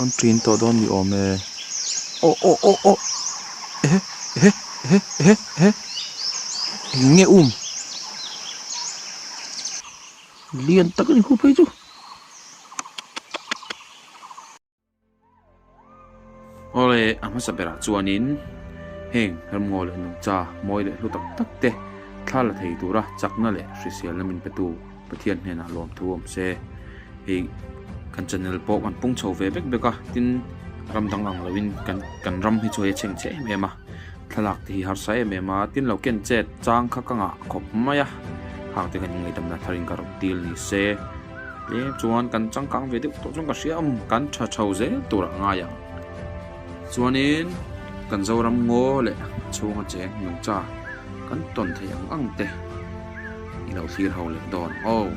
An ṭin tawh dawn ni awm e. Aw aw aw aw ehe ehe ehe ehe ehe eng nge um lian tak a ni khu phei chu. Awle a hmasa berah chuanin heng ramngaw leh nungcha mawi leh hlu tak tak te thla la thei tura chakna leh hriselna min petu Pathian hnenah lawmthu awm se. Hei kan channel pawh kan pung chho ve bek bek a tin ram dang ang loin kan kan ram hi chu hei a chheng chhe em em a thlalak te hi harsa em em a tin lo ken chet chang kha ka ngah khawp mai a hang te kan inngaihdamna tharin ka rawn dil ni se. Tlem chuan kan changkang ve deuh tawh chuan ka hria ang kan tha tho zel tur ah ngai ang. Chuanin kan Zoram ngaw leh a chhunga cheng nungcha kan tawn theih ang ang te i lo thlir ho leh dawn ang aw.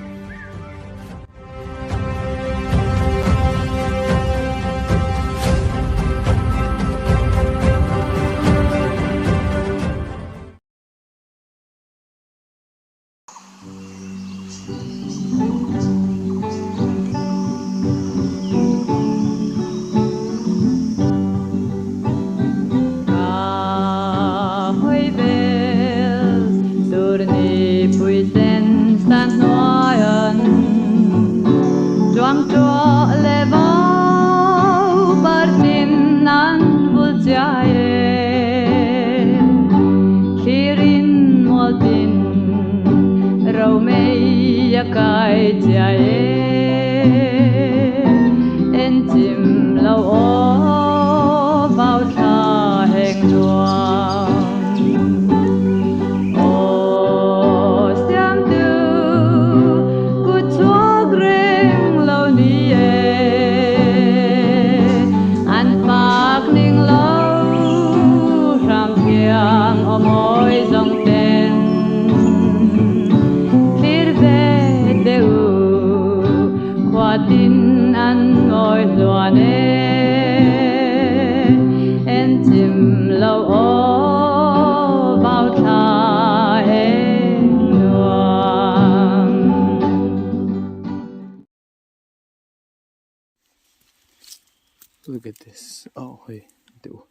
Look at this oh hei deuh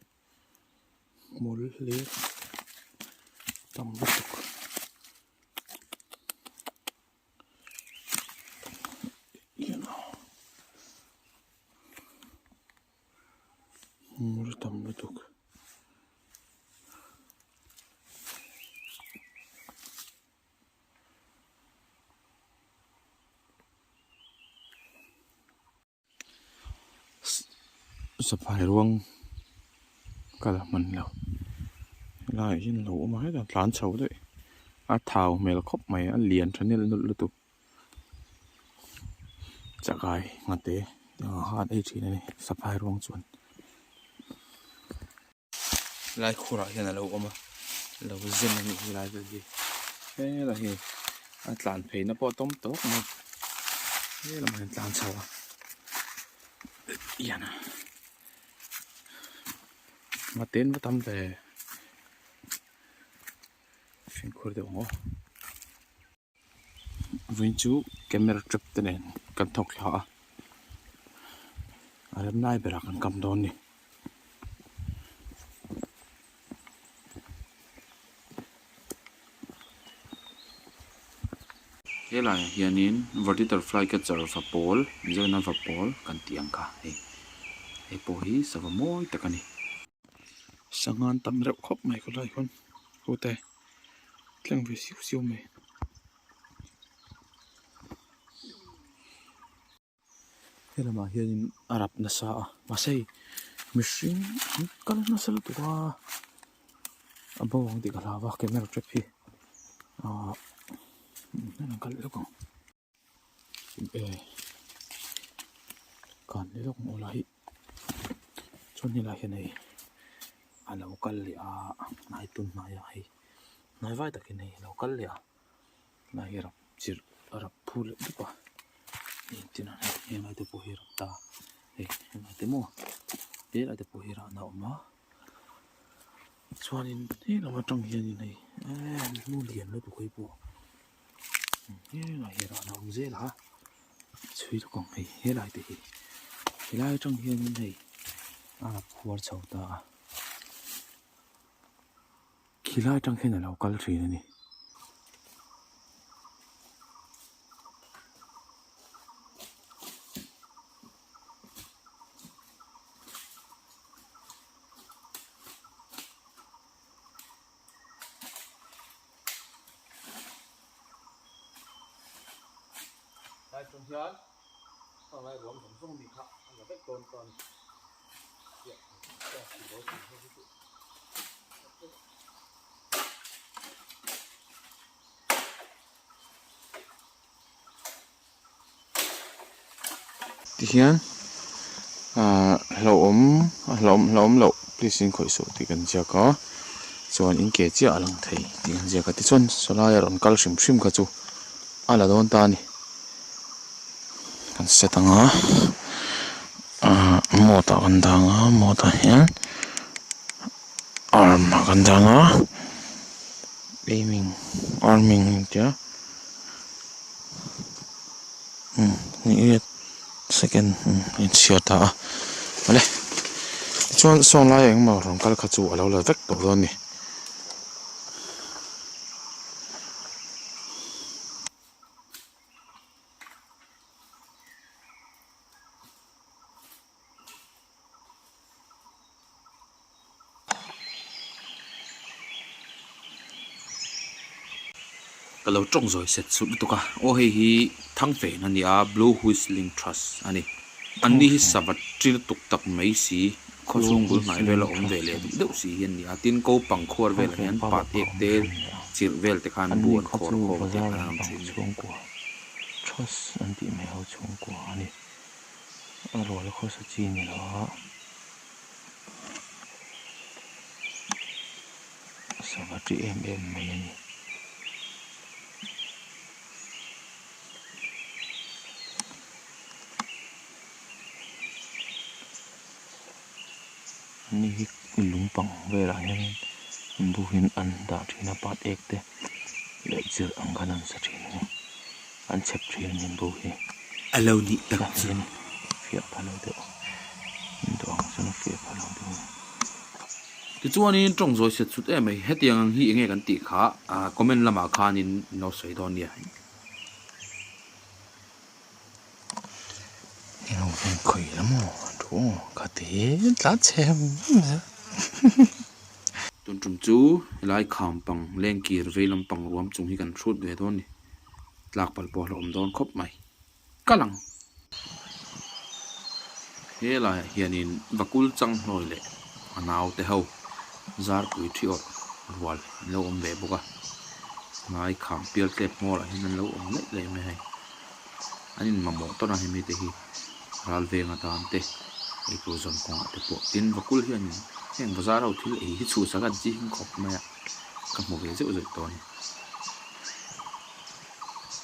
hmul hlir tam lutuk hmul tam lutuk. Saphai ruang kal a hman lo helaiah hian a lo awm a hetah tlan chho daih a thau hmel khawp mai a lian tha nel nawlh lutuk chakai nghate a ei thin a ni saphai ruang chuan. Lai khurah hian a lo awm a lo zen a nih hi lai vel hi helai hi a tlan phei na pawh a tawm tawk mai helamah hian tlan chho a ian a hmaten va tam ve fimkhur deuh ang aw. Vawiin chu camera trap te nen kan thawk thla a a rem lai berah kan kam dawn a ni. Helaiah hianin vertical fly catcher va pawl mizoin a va pawl kan tih ang kha hei hei pawh hi sava mawi tak a ni. Sangha an tam reuh khawp mai khawlai khawn hute. Thleng ve siu siu mai. He lamah hianin a rap nasa a mahse hei mihring an kal nasa lutuk a a bo ang tih ka hlau a camera trap hi ahh an kal leh lawk ang kan leh lawk ang aw lai hi chuan helai hian hei a lo kal leh a hnai tun hnaiah hei hnai vai takin hei a lo kal leh a helai hi rap chirh a rap phur leh dup a hei tinah hian helai te pawh hi a rap ta hei helai te maw helai te pawh hi rahna a awm a chuanin helam atang hianin hei eee hmu lian lutuk hei pawh. Helai hi rah a awm zel a chhui lawk ang hei helai te hi. Helai atang hianin hei a rap khuar chho ta a. Khilai atang hian a lo kal thin a ni. Lai ṭum hian hmanlai ruam zawng zawng mi kha a la vek dawn ta a ni. Tihian ahh hlauhawm a hlauhawm hlauhawm loh please in khawih suh tih kan ziak a chuan in ke chiah a lang thei tih kan ziak a tichuan sawlai a rawn kal hrim hrim kha chu a la dawn ta a ni kan set ang a ahh mode ah kan dang a mode ah hian arm ah kan dang a aiming arming a intia. Umm ni second umm a inchhiar ta a awle tichuan sawn lai engemaw rawn kal kha chu a lo la vek tawh dawn a ni. Ka lo tawng zawi set sut lutuk a aw hei hi Thangfen a ni a Blue Whistling Trust a ni an ni hi sava ṭi lutuk tak mai si khawchhung bul hnai vel a awm ve leh duh deuh si hi an ni a tin ko pang khuar velah hian pat ek te chirh vel te khan bu an khawr khawm a tih khan an awm ṭhin a ni. A rual khawsa chi ni lo a sava ṭi em em mai a ni. Ani hi lung pang velah hianin an bu hian an dah ṭhin a pat ek te leh chirh ang khan an sa ṭhin a ni. An chhep thin a ni bu hi. A lo nih tak chu. Fiah pha lo deuh. An duh ang chuan a fiah pha lo deuh a ni. Tichuanin tawng zawi set sut em mai. Hetiang ang hi enge kan tih kha comment lamah khanin in lo sawi dawn nia. Eng ho hian khawi la maw an thu aw ka ti tlat che em em zel. Tun tum chu helai kham pang lengkir vei lampang ruam chung hi kan hrut ve dawn ni. Tlak palh pawh a hlauhawm dawn khawp mai. Ka lang. He laiah hianin Vakul Changhlawi leh a naute ho Zarpui thi awrh rual an lo awm ve bawk a. Hnai kham pial tlep hmawrah hian an lo awm laih laih mai a hei. An inmamawh tawn a hemi te hi ral veng atan te eitur zawn kawngah te pawh tin Vakul hianin heng bazar ho thil ei hi chhuhsak an ching khawp mai a ka hmu ve zeuh zeuh tawh a ni.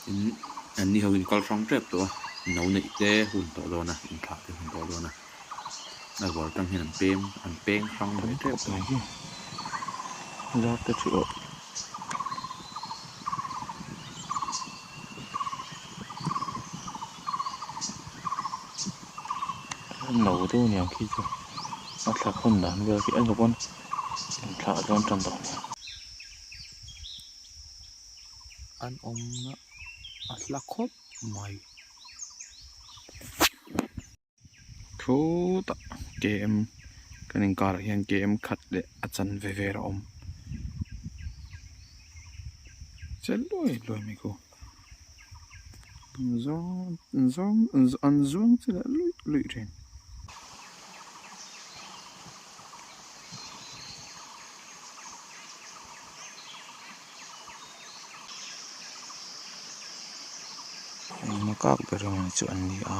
Tin an ni ho in kal hrang tep tawh a no neih te hun tawh dawn a inthlah te hun tawh dawn a a rual tang hian an pem an peng hrang ve tep tawh a ni. No deuh aniang khi chu a thla khawn dan vel khi a ni pawn inthlah dawn tan tawh ania. An awmna a hla khawp mai. Thutah KM kan inkarah hian KM khat leh a chanve vel a awm che luai luai mai khu zawng zawng an zuang chi leh luih luih thin. Engmaw kak ber emaw chu an ni a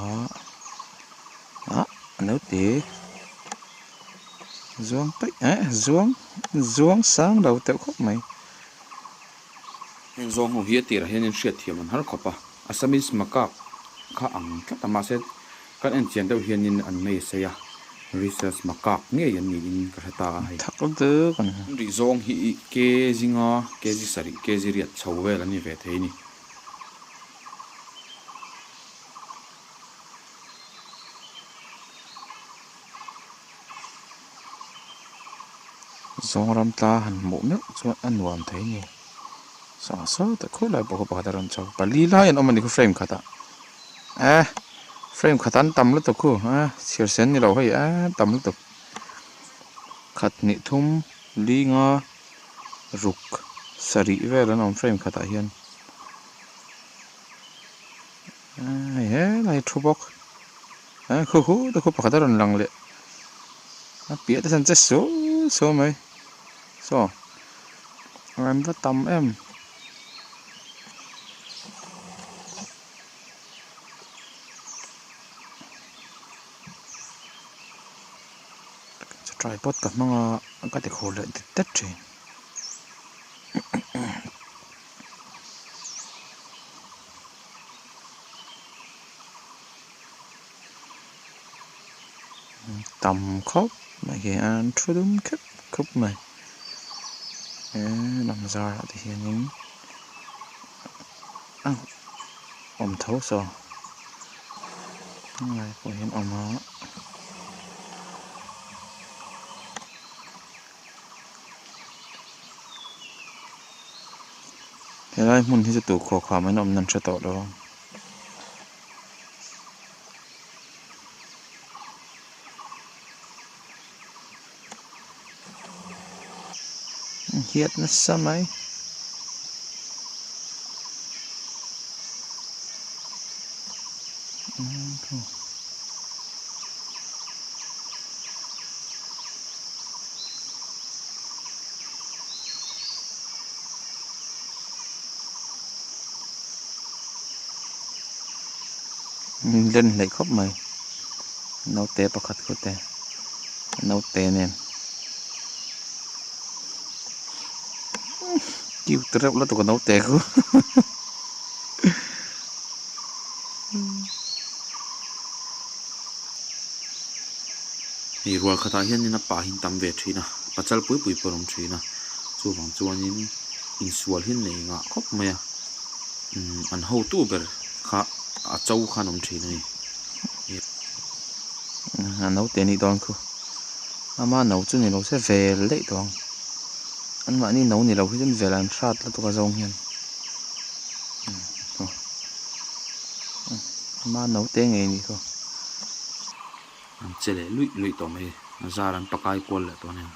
ah a naute zuang paih eh zuang zuang sang lo deuh khawp mai. Heng zawng ho hi a tirah hian in hriatthiam an har khawp a, Assamese macaque kha ang tlat a mahse kan en chian deuh hianin an mei a sei a, Rhesus macaque ngei an niin ka hre ta a hei. Thak deuh an ni. An rih zawng hi kg nga, kg sarih, kg riat chho vel an ni ve thei a ni. Zawng ram tla han hmuh meuh chuan a nuam thei a ni. Saw saw tak khawi lai pawh kha pakhat a rawn chho. Pali lai an awm a ni khu frame khatah. Eh frame khat an tam lutuk khu eh chhiar sen ni lo hei eh tam lutuk. Khat hnih thum li nga ruk sarih vel an awm frame khatah hian. Eh hei helai thu bawk. Eh khu khu te khu pakhat a rawn lang leh. A piah te chuan che suau suau mai. Saw an va tam em. Tripod ka hmang a ka ti khur leh det det thin. Tam khawp mai hi an thu dum khep khup mai he lam zarah te hianin a awm tho saw helai pawh hian a awm a. Helai hmun hi chu tukhaw kham an awmna an hre tawh lo a. Hiat nasa mai. Len hleih khawp mai naute pakhat khu te naute nen cute reuh lutuk a naute khu Hei rual khatah hianin a pa hi an tam ve thin a pachal pui pui pawh an awm thin a chuvang chuanin insual hi an nei ngah khawp mai a umm an hotu ber kha a cho kha an awm thin a ni. A naute anih dawn khu ama no chu ni lo se vel daih tawh ang anmahni no ni lo hi chuan vel an hrat lutuk a zawng hian ama naute ngei anih khu. An che leh luih luih tawh mai a zar an pakai kual leh tawh a nia.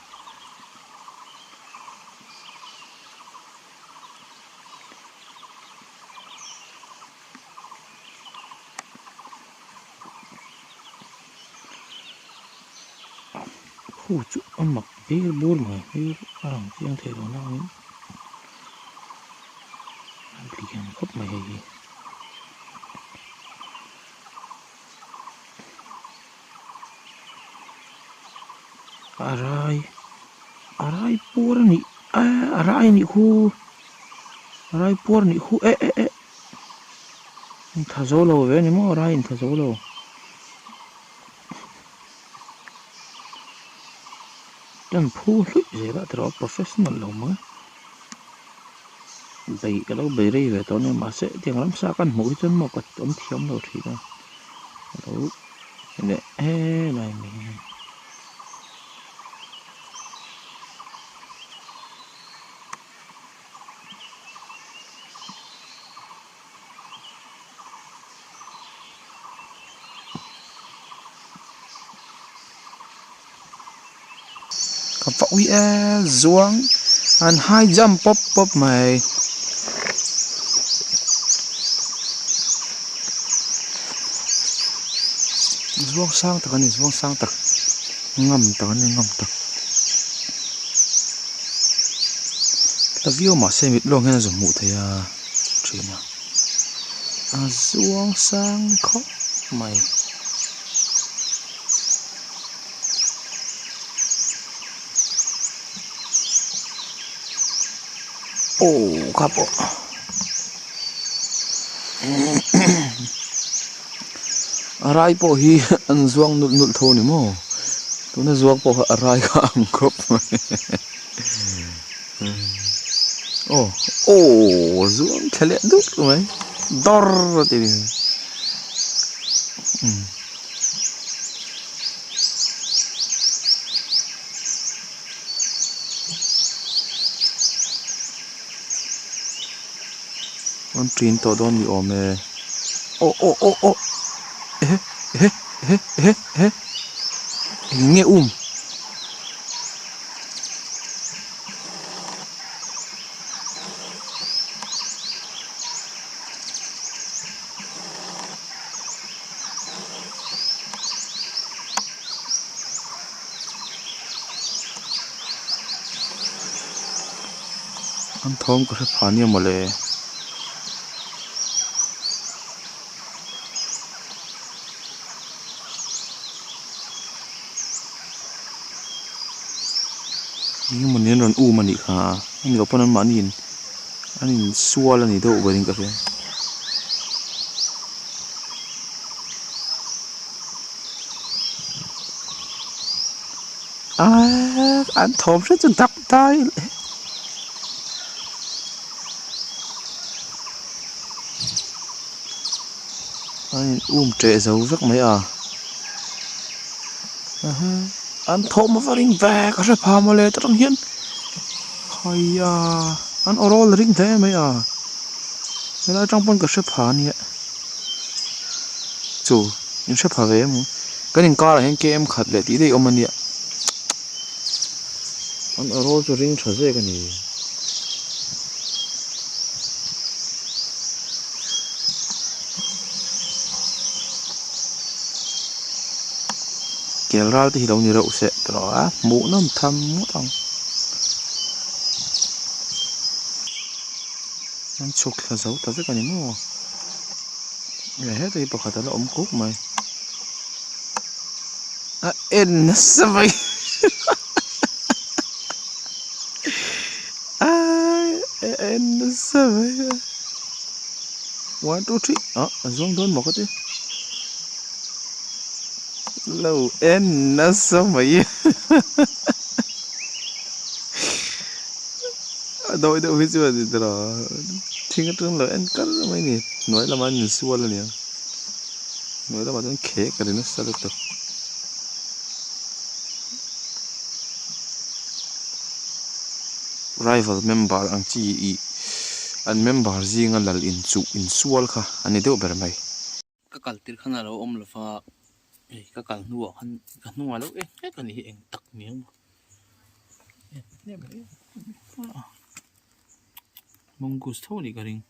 Khu chu a mak bir bur mai hmel a lang chiang thei lo nangin a lian khawp mai hei hi. A rai a rai puar a nih eh a rai a nih khu a rai puar a nih khu eh eh eh intha zo lo ve a ni maw a rai intha zo lo. Kan phu hluih zel a tiraw professional lo mai bei ka lo bei rei ve tawh a nia mahse hetiang ramsa kan hmuh hi chuan maw ka awm thiam lo thin a ka lo leh helai mai hi. Ka va ui e zuang an high jump pawp pawp mai. Zuang sang tak a ni zuang sang tak ngam tak a ni ngam tak. Ta viau mahse mit lawng hian a zu hmuh theih a thin a a zuang sang khawp mai. Aw kha pawh a rai pawh hi an zuang nulh nulh tho a ni maw tuna zuang pawh kha a rai kha a ang khawp mai aw aw zuang thla leh dut mai dawr a ti. An ṭin tawh dawn ni awm e. Aw aw aw aw ehe ehe ehe ehe ehe eng nge um. An thawm ka hre pha nia mawle. Eng emaw ni an rawn um a nih kha a ni loh pawn an mahni in an insual a ni deuh berin ka hria. Aaa an thawm hret chu dak dai a in um teh zo vek mai a an thawm a va ring ve ka hre pha mawle ta tang hian haiya an aw rawl a ring hle mai a helai atang pawn ka hre pha ania. Chu in hre pha ve em kan inkar ah hian km khat leh tih daih awm a nia an aw rawl chu ring tha zek a ni. Kel ral te hi lo ni reuh seh tawh a hmuh nawm tham ngawt ang. An chhuk thla zo ta vek a ni maw? Nge heta hi pakhat a la awm kuk mai. A en nasa mai a en nasa mai 1 2 3 ah a zuang dawn maw ka ti lo en nasa mai. A dawi deuh hi chuan i tawrh a thing atang lo en kar mai a ni hnuai lamah an insual a niang hnuai lamah chuan khek a ri nasa lutuk. Rival member ang chi ih an member zinga lal inchuh insual kha a ni deuh ber mai. Ka kal tir khan a lo awm lo va, hei ka kal hnuah khan ka hnungah lo eng hlek a ni hi eng tak ni ang maw mongoose tho a nih ka ring.